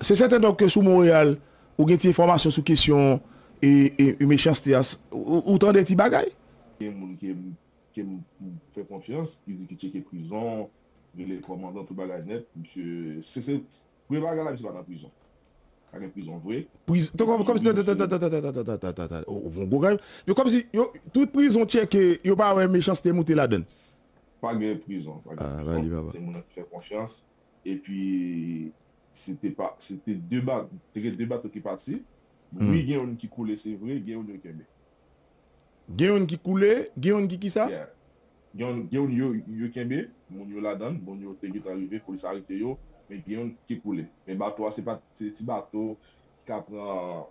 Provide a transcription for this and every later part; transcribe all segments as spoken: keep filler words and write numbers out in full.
Se sèten donk ke sou Monreyal, ou gen ti enfòmasyon sou kesyon e, e, e mechanste a, s- ou, ou tande ti bagay? Gen moun ke m, ke m fè konfyans, ki di ki tcheke prizon, rele kòmandan, tout bagay nèt, misye, se, se, premye bagay la, misye pa nan prizon. Pa gen prizon vre. Priz, to kòm, kòm si, yo kòm si, yo, tout prizon tcheke, yo pa wè mechanste moute ladann. Pa gen prizon, pa gen prizon. Se moun nan ki fè konfyans. Epi, se te pa, se te de ba, te gen de bato ki pati. Wi, gen youn ki koule, se vre, gen youn yo kenbe. Gen youn ki koule, gen youn ki kisa? Yeah. Gen youn, gen youn yo, yo kenbe, moun yo ladann, moun yo te gentan rive, polis arete yo, men gen youn ki koule. Men bato a, se pa, se ti bato ki ka pran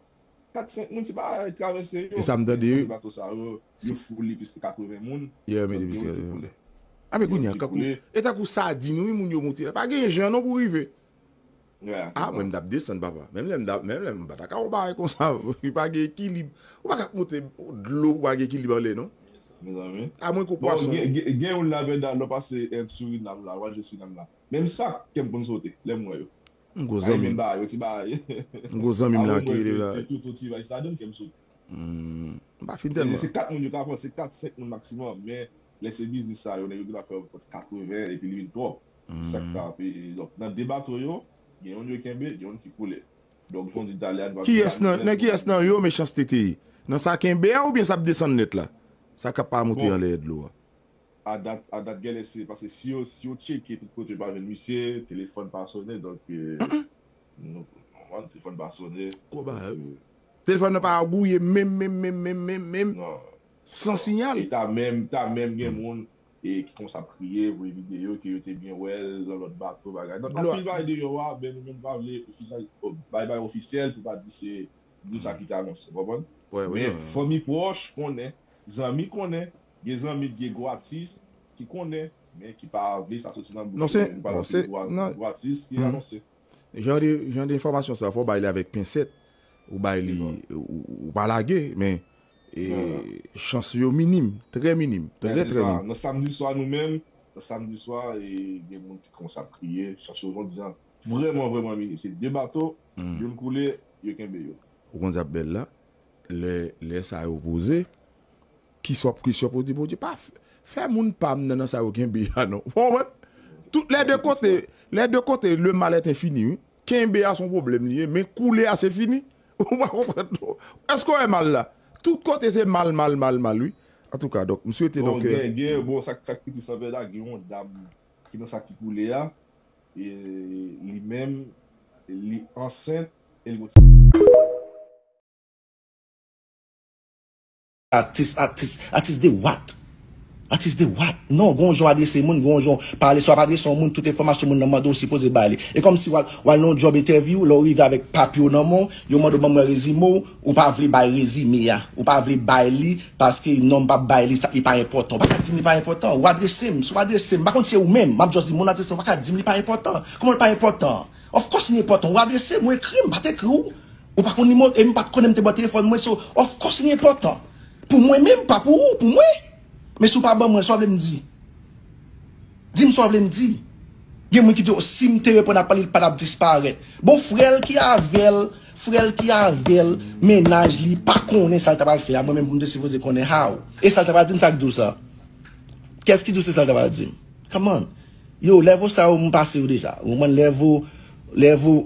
kat, senk moun, se pa travèse yo. E sa m tande, wi. Bato sa yo, yo foule plis ke katreven moun. Yo mete plis ke katreven moun. A, men kounye a, kankou, e tankou sadin, wi, moun yo moute la. Pa gen jan non pou rive. A, mwen, m t ap desann, papa. Menm lè m t ap, menm lè m pa ta ka wè bagay konsa. Li pa gen ekilib. Ou pa ka monte dlo, ou pa gen ekilib anlè, non. Mezanmi. A mwen ke pwason. Gen, gen, gen youn la, Bèda, lò pase, eh, Surinam la, w al jwe Surinam la. Menm sa, kè m konn sote, lè m wè yo. M gwo zanmi m. Menm bagay, yo ti bagay. M gwo zanmi m la ki rele la. Tout, tout ti bagay, sa donn kè m sote. M pa fin tèlman. Se kat moun yo ka pran, se kat, senk moun maksimòm, men lè se biznis sa yo, nèg yo gentan fè katreven epi li vin twòp. Sa k ta, donk, nan de bato yo, gen youn yo kenbe, gen youn ki koule. Donk, jan w di talè a, nou pa... Kiyès nan, nan kiyès nan yo mechanste te ye? Nan sa kenbe a oubyen sa ap desann nèt la? Sa k ap pa monte anlè dlo a? A dat, a dat, genlè se, paske si yo, si yo tcheke tout kote, yo pa jwenn misye, telefòn pa sonnen, donk, eh, nou, nòmal, telefòn pa sonnen. Gwo bagay, wi. Telefòn nan pa gouye menm, menm, menm, menm, menm, menm. Non. San siyal. E ta menm, ta menm gen moun, e, ki konsa ap kriye, voye videyo, ke yo te byen wè l nan lòt bato, bagay. Donk, anpil bagay deyò a, men nou menm pa vle ofisyal, bay, bay ofisyèl pou pa di se, di sa ki te anonse, w konprann? Men fanmi pwòch konnen, zanmi konnen, gen zanmi, gen gwo atis ki konnen, men ki pa vle sa soti nan bouch yo, nou pa vle gwo atis ki anonse. Jan de, jan de enfòmasyon sa, fò w bay li avèk pensèt, ou bay li, ou, ou pa lage, men, e, chans yo minim, trè minim, trè, trè minim. Nan samdi swa, nou menm, nan samdi swa, e, gen moun ki konsa ap kriye, chans yo, jodi a, vrèman, vrèman minim. Se de bato, youn koule, yo kenbe yo. Ou konn sa ap bèl la? Lè, lè sa yo poze, ki swa, ki swa pou di Bondye, pa f-, fè moun pa m nan, nan sa yo kenbe a non. Ou konprann? Tout lè de kote, lè de kote, le mal est infini, wi. Kenbe a se yon pwoblèm li ye, men koule a se fini. Ou pa konprann non. Èske w wè mal la? Tout kote se mal, mal, mal, mal, wi. Antouka, donk, m swete, donk, gen, gen, bon, sa, sa ki piti sanble la, gen yon dam ki nan sa ki koule a, e li menm, li ansent, e li gon ti Atis, atis, atis de what? Atis de what? Non, gon jan w adrese moun, gon jan w pale, si w ap adrese yon moun, tout enfòmasyon moun nan mande w sipoze bay li. E kòmsi w al, w al nan yon job interview, lè w rive avèk papye w nan men w, yo mande w ban mwen rezime w, ou pa vle bay rezime a, ou pa vle bay li, paske non, m p ap bay li, sa, li pa enpòtan. Ou pa ka di m li pa enpòtan, ou adrese m, si w adrese m, m pa konn si se ou menm, m ap just di moun adrese m, ou pa ka di m li pa enpòtan. Kòman li pa enpòtan? Of course li enpòtan, ou adrese m, ou ekri m, m pa t ekri w. Ou pa konn nimewo, e m pa t konnen m te ba w telefòn mwen, so, of course li enpòtan. Pou mwen menm, pa pou ou, pou mwen. Men si w pa ban mwen, sa w vle m di? Di m sa w vle m di. Gen moun ki di, "Oh, si m te reponn ap pale, li pa t ap disparèt." Bon, frè l ki avè l, frè l ki avè l, mennaj li, pa konnen sa l ta pral fè a. Mwen menm, pou m te sipoze konnen how. E sa l ta pral di m, sa k di w sa? Kès ki di w se sa l ta pral di m? Come on. Yo, level sa yo, m pase yo deja. Ou konprann, level, level,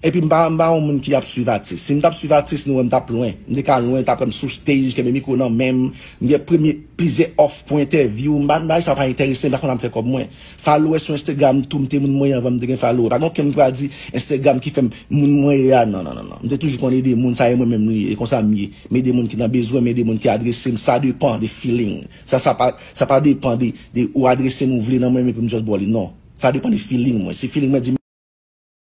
epi m pa, m pa yon moun ki ap swiv atis. Si m t ap swiv atis, nou wè m t ap lwen. M te ka lwen, t ap wè m sou stage, kenbe mikwo nan men m. M gen premye plizyè òf pou entèvyou. M pa, m pa, sa pa enterese m, m pa konn sa m fè kòb mwen. Followers sou Instagram, tou m te moun mwen ye anvan m te gen follower. Pa gen okenn moun ki pral di Instagram ki fè m moun mwen ye a, non, non, non, non. M te toujou konn ede moun, sa e mwen menm li ye, e konsa m ye. M ede moun ki nan bezwen, m ede moun ki adrese m, sa depan de feeling. Sa, sa pa, sa pa depan de, de ou adrese m ou vle nan mwen, men pou m just ba w li, non. Sa depan de feeling mwen. Si feeling mwen di m